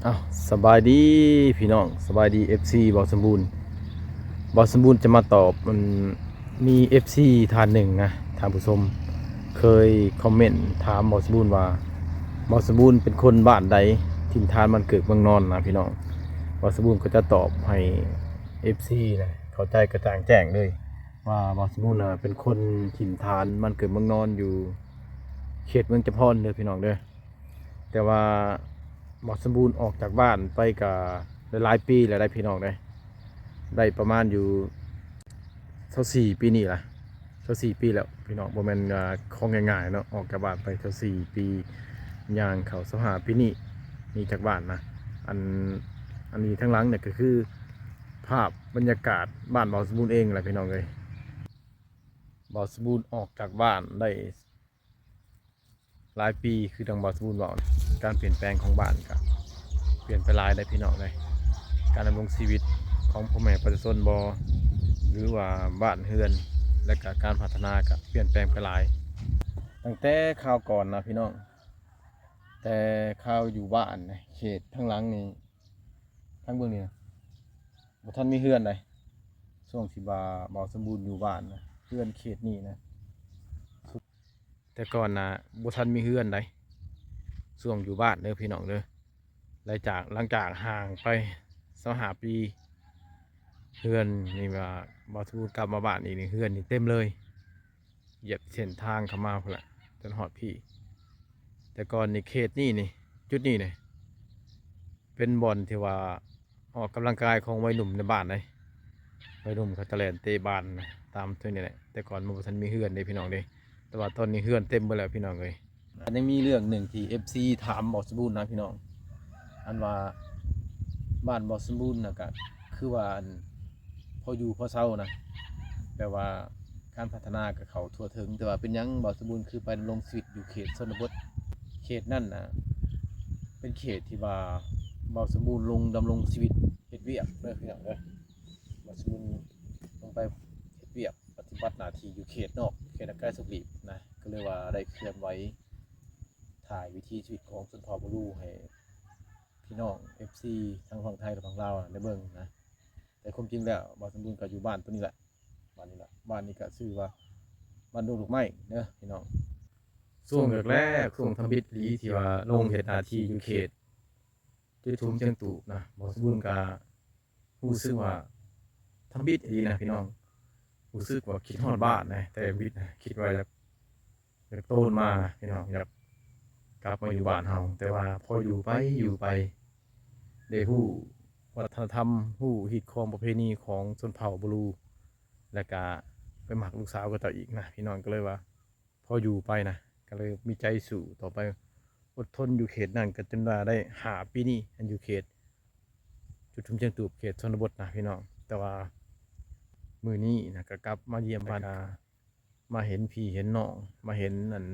ອ້າວ ສະບາຍດີພີ່ນ້ອງ ສະບາຍດີ ເອັຟຊີ ບ່າວສົມບູນ. ບ່າວສົມບູນຈະມາຕອບ ມັນມີ ເອັຟຊີ ທ່ານໜຶ່ງນະ ທ່ານຜູ້ຊົມ ເຄີຍຄອມເມັນຖາມບ່າວສົມບູນວ່າ ບ່າວສົມບູນເປັນຄົນບ້ານໃດ ຖິ່ນຖານບ້ານເກີດເມືອງນອນນະພີ່ນ້ອງ. ບ່າວສົມບູນກໍຈະຕອບໃຫ້ ເອັຟຊີ ນະ ເຂົ້າໃຈກະຈ່າງແຈ້ງເລີຍວ່າ ບ່າວສົມບູນນະ ເປັນຄົນຖິ່ນຖານບ້ານເກີດເມືອງນອນ ຢູ່ເຂດເມືອງຈຳພອນເດີພີ່ນ້ອງເດີ. ແຕ່ວ່າບ່າວສົມບູນອອກຈາກບ້ານໄປກະໄດ້ຫຼາຍປີແລ້ວໄດ໋ພີ່ນ້ອງເດີ ໄດ້ປະມານຢູ່ຊາວສີ່ປີນີ້ລະ ຊາວສີ່ປີແລ້ວພີ່ນ້ອງ. ບໍ່ແມ່ນວ່າຂອງງ່າຍໆເນາະ ອອກຈາກບ້ານໄປຊາວສີ່ປີ ຍ່າງເຂົ້າຊາວຫ້າປີນີ້ ໜີຈາກບ້ານນະ. ອັນ ອັນນີ້ທາງຫຼັງນີ້ກະຄືພາບບັນຍາກາດບ້ານບ່າວສົມບູນເອງລະພີ່ນ້ອງເອີຍ. ບ່າວສົມບູນອອກຈາກບ້ານໄດ້ ຫຼາຍປີ ຄືດັ່ງບ່າວສົມບູນເວົ້າ ການປ່ຽນແປງຂອງບ້ານກະປ່ຽນໄປຫຼາຍເດ້ພີ່ນ້ອງເອີຍ. ການດຳລົງຊີວິດຂອງພໍ່ແມ່ປະຊາຊົນບໍ ຫຼືວ່າບ້ານເຮືອນ ແລະກະການພັດທະນາກະປ່ຽນແປງໄປຫຼາຍ ຕັ້ງແຕ່ຄາວກ່ອນນະພີ່ນ້ອງ. ແຕ່ຄາວຢູ່ບ້ານນະ ເຂດທາງຫຼັງນີ້ ທາງເບື້ອງນີ້ນະ ບໍ່ທັນມີເຮືອນໃດ໋ ຊ່ວງທີ່ວ່າບ່າວສົມບູນຢູ່ບ້ານນະ ເຮືອນເຂດນີ້ນະ ແຕ່ກ່ອນນະບໍ່ທັນມີເຮືອນໃດ໋ ຊ່ວງຢູ່ບ້ານເດີພີ່ນ້ອງເດີ. ຫຼັງຈາກ ຫຼັງຈາກຫ່າງໄປຊາວຫ້າປີ ເຮືອນນີ້ວ່າບ່າວສົມບູນກັບມາບ້ານອີກນີ້ ເຮືອນນີ້ເຕັມເລີຍ ຢຽບເສັ້ນທາງເຂົ້າມາພຸ້ນລະ ຈົນຮອດພີ້. ແຕ່ກ່ອນນີ້ເຂດນີ້ນີ້ ຈຸດນີ້ນີ້ ເປັນບ່ອນທີ່ວ່າອອກກຳລັງກາຍຂອງໄວໜຸ່ມໃນບ້ານເດ້ ໄວໜຸ່ມເຂົາຈະແລ່ນເຕະບານຕາມເທື່ອນີ້ແຫຼະ. ແຕ່ກ່ອນມັນບໍ່ທັນມີເຮືອນເດ້ພີ່ນ້ອງເດ້ ແຕ່ວ່າຕອນນີ້ເຮືອນເຕັມເບິດແລ້ວພີ່ນ້ອງເອີຍ. ຍັງມີເລື່ອງໜຶ່ງທີ່ ເອັຟຊີ ຖາມບ່າວສົມບູນນະພີ່ນ້ອງ ອັນວ່າບ້ານບ່າວສົມບູນນະ ກະຄືວ່າອັນ ພໍຢູ່ພໍເຊົານະ ແບບວ່າການພັດທະນາກະເຂົ້າທົ່ວເຖິງ ແຕ່ວ່າເປັນຫຍັງບ່າວສົມບູນຄືໄປດຳລົງຊີວິດຢູ່ເຂດຊົນນະບົດ? ເຂດນັ້ນນະ ເປັນເຂດທີ່ວ່າບ່າວສົມບູນລົງດຳລົງຊີວິດເຮັດວຽກເດີພີ່ນ້ອງເດີ. ບ່າວສົມບູນລົງໄປເຮັດວຽກປະຕິບັດໜ້າທີ່ຢູ່ເຂດນອກ ເຂດຫ່າງໄກສຸກຫຼີກນະ ກໍເລີຍວ່າໄດ້ເຄື່ອນໄຫວຖ່າຍວິຖີຊີວິດຂອງຊົນເຜົ່າບາລູໃຫ້ພີ່ນ້ອງ ເອັຟຊີ ທັງຝັ່ງໄທ ແລະ ຝັ່ງລາວໄດ້ເບິ່ງນະ. ແຕ່ຄວາມຈິງແລ້ວບ່າວສົມບູນກໍຢູ່ບ້ານຕົວນີ້ແຫຼະ ບ້ານນີ້ແຫຼະ ບ້ານນີ້ກໍຊື່ວ່າບ້ານດົງດອກໄມ້ເດີພີ່ນ້ອງ. ຊ່ວງແລກໆ ຊ່ວງທຳອິດອີ່ຫຼີທີ່ວ່າລົງເຮັດໜ້າທີ່ຢູ່ເຂດຈຸດທຸມຈຽງຕູບນະ ບ່າວສົມບູນກໍຮູ້ສຶກວ່າທຳອິດອີ່ຫຼີນະພີ່ນ້ອງ ຮູ້ສຶກວ່າຄິດຮອດບ້ານນະ ແຕ່ທຳອິດນະ ຄິດວ່າຢາກ ຢາກໂຕນມາພີ່ນ້ອງ ຢາກກັບມາຢູ່ບ້ານເຮົາ. ແຕ່ວ່າພໍຢູ່ໄປຢູ່ໄປ ໄດ້ຮູ້ວັດທະນະທຳ ຮູ້ຮີດຄອງປະເພນີຂອງຊົນເຜົ່າບາລູ ແລ້ວກະໄປມັກລູກສາວເຂົາເຈົ້າອີກນະພີ່ນ້ອງ ກໍເລີຍວ່າພໍຢູ່ໄປນະ ກໍເລີຍມີໃຈສູ້ຕໍ່ໄປ ອົດທົນຢູ່ເຂດນັ້ນ ກໍຈົນວ່າໄດ້ຫ້າປີນີ້ ອັນຢູ່ເຂດຈຸດທຸມຈຽງຕູບ ເຂດຊົນນະບົດນະພີ່ນ້ອງ. ແຕ່ວ່າມື້ນີ້ນະ ກໍກັບມາຢ້ຽມບ້ານ ມາເຫັນພີ່ເຫັນນ້ອງ ມາເຫັນອັນ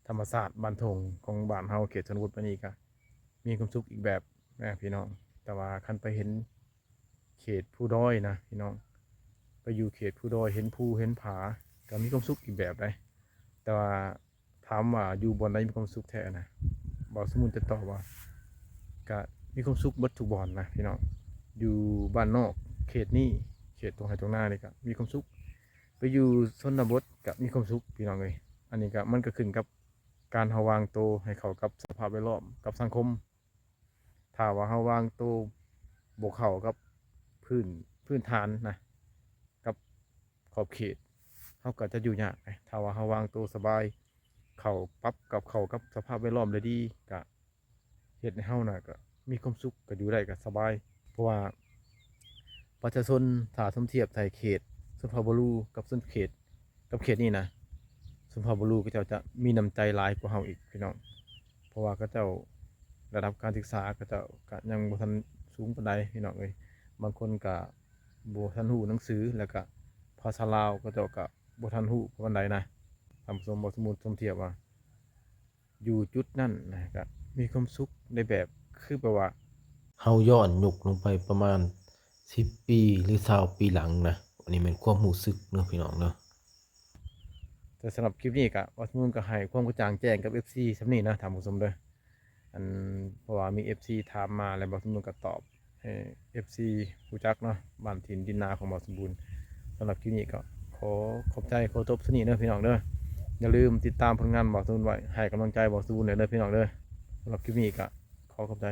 ທຳມະຊາດບ້ານທົ່ງຂອງບ້ານເຮົາ ເຂດຊົນນະບົດແບບນີ້ກະມີຄວາມສຸກອີກແບບນະພີ່ນ້ອງ. ແຕ່ວ່າຄັນໄປເຫັນເຂດພູດອຍນະພີ່ນ້ອງ ໄປຢູ່ເຂດພູດອຍ ເຫັນພູເຫັນຜາ ກະມີຄວາມສຸກອີກແບບໃດ໋. ແຕ່ວ່າຖາມວ່າຢູ່ບ່ອນໃດມີຄວາມສຸກແທ້ນະ ບ່າວສົມບູນຈະຕອບວ່າ ກະມີຄວາມສຸກເບິດທຸກບ່ອນນະພີ່ນ້ອງ. ຢູ່ບ້ານນອກເຂດນີ້ ເຂດທົ່ງໄຮ່ທົ່ງນານີ້ກະມີຄວາມສຸກ ໄປຢູ່ຊົນນະບົດກະມີຄວາມສຸກພີ່ນ້ອງເອີຍ. ອັນນີ້ກະ ມັນກະຂຶ້ນກັບການເຮົາວາງໂຕໃຫ້ເຂົ້າກັບສະພາບແວດລ້ອມ ກັບສັງຄົມ. ຖ້າວ່າເຮົາວາງໂຕບໍ່ເຂົ້າກັບພື້ນ ພື້ນຖານນະ ກັບຂອບເຂດ ເຮົາກະຈະຢູ່ຍາກ. ຖ້າວ່າເຮົາວາງໂຕສະບາຍ ເຂົ້າ ປັບກັບ ເຂົ້າກັບສະພາບແວດລ້ອມໄດ້ດີ ກະ ເຮັດໃຫ້ເຮົານະກະມີຄວາມສຸກ ກະຢູ່ໄດ້ກະສະບາຍ. ເພາະວ່າປະຊາຊົນ ຖ້າສົມທຽບໃສ່ເຂດຊົນເຜົ່າບາລູກັບຊົນເຂດ ກັບເຂດນີ້ນະ ຊົນເຜົ່າບາລູເຂົາເຈົ້າຈະມີນ້ຳໃຈຫຼາຍກວ່າເຮົາອີກພີ່ນ້ອງ. ເພາະວ່າເຂົາເຈົ້າ ລະດັບການສຶກສາເຂົາເຈົ້າກະຍັງບໍ່ທັນສູງປານໃດພີ່ນ້ອງເອີຍ. ບາງຄົນກະບໍ່ທັນຮູ້ໜັງສື ແລ້ວກະພາສາລາວເຂົາເຈົ້າກະບໍ່ທັນຮູ້ປານໃດນະ. ທ່ານຜູ້ຊົມ ບໍ່ສົມມຸດສົມທຽບວ່າ ຢູ່ຈຸດນັ້ນນະ ກະມີຄວາມສຸກໃນແບບ ຄືແບບວ່າ ເຮົາຍ້ອນຍຸກລົງໄປປະມານສິບປີ ຫຼື ຊາວປີຫຼັງນະ. ອັນນີ້ແມ່ນຄວາມຮູ້ສຶກເນາະພີ່ນ້ອງເນາະ. ແຕ່ສຳລັບຄລິບນີ້ກະ ບ່າວສົມບູນກະໃຫ້ຄວາມກະຈ່າງແຈ້ງກັບ ເອັຟຊີ ສ່ຳນີ້ນະທ່ານຜູ້ຊົມເດີ. ອັນ ເພາະວ່າມີເອັຟຊີຖາມມາ ແລ້ວບ່າວສົມບູນກໍຕອບໃຫ້ເອັຟຊີຮູ້ຈັກເນາະ ບ້ານຖິ່ນດິນນາຂອງບ່າວສົມບູນ. ສຳລັບຄລິບນີ້ກໍຂໍຂອບໃຈ ຂໍຈົບສ່ຳນີ້ເດີພີ່ນ້ອງເດີ. ຢ່າລືມຕິດຕາມຜົນງານບ່າວສົມບູນໄວ້ ໃຫ້ກຳລັງໃຈບ່າວສົມບູນແດ່ເດີພີ່ນ້ອງເດີ. ສຳລັບຄລິບນີ້ກໍຂໍຂອບໃຈ.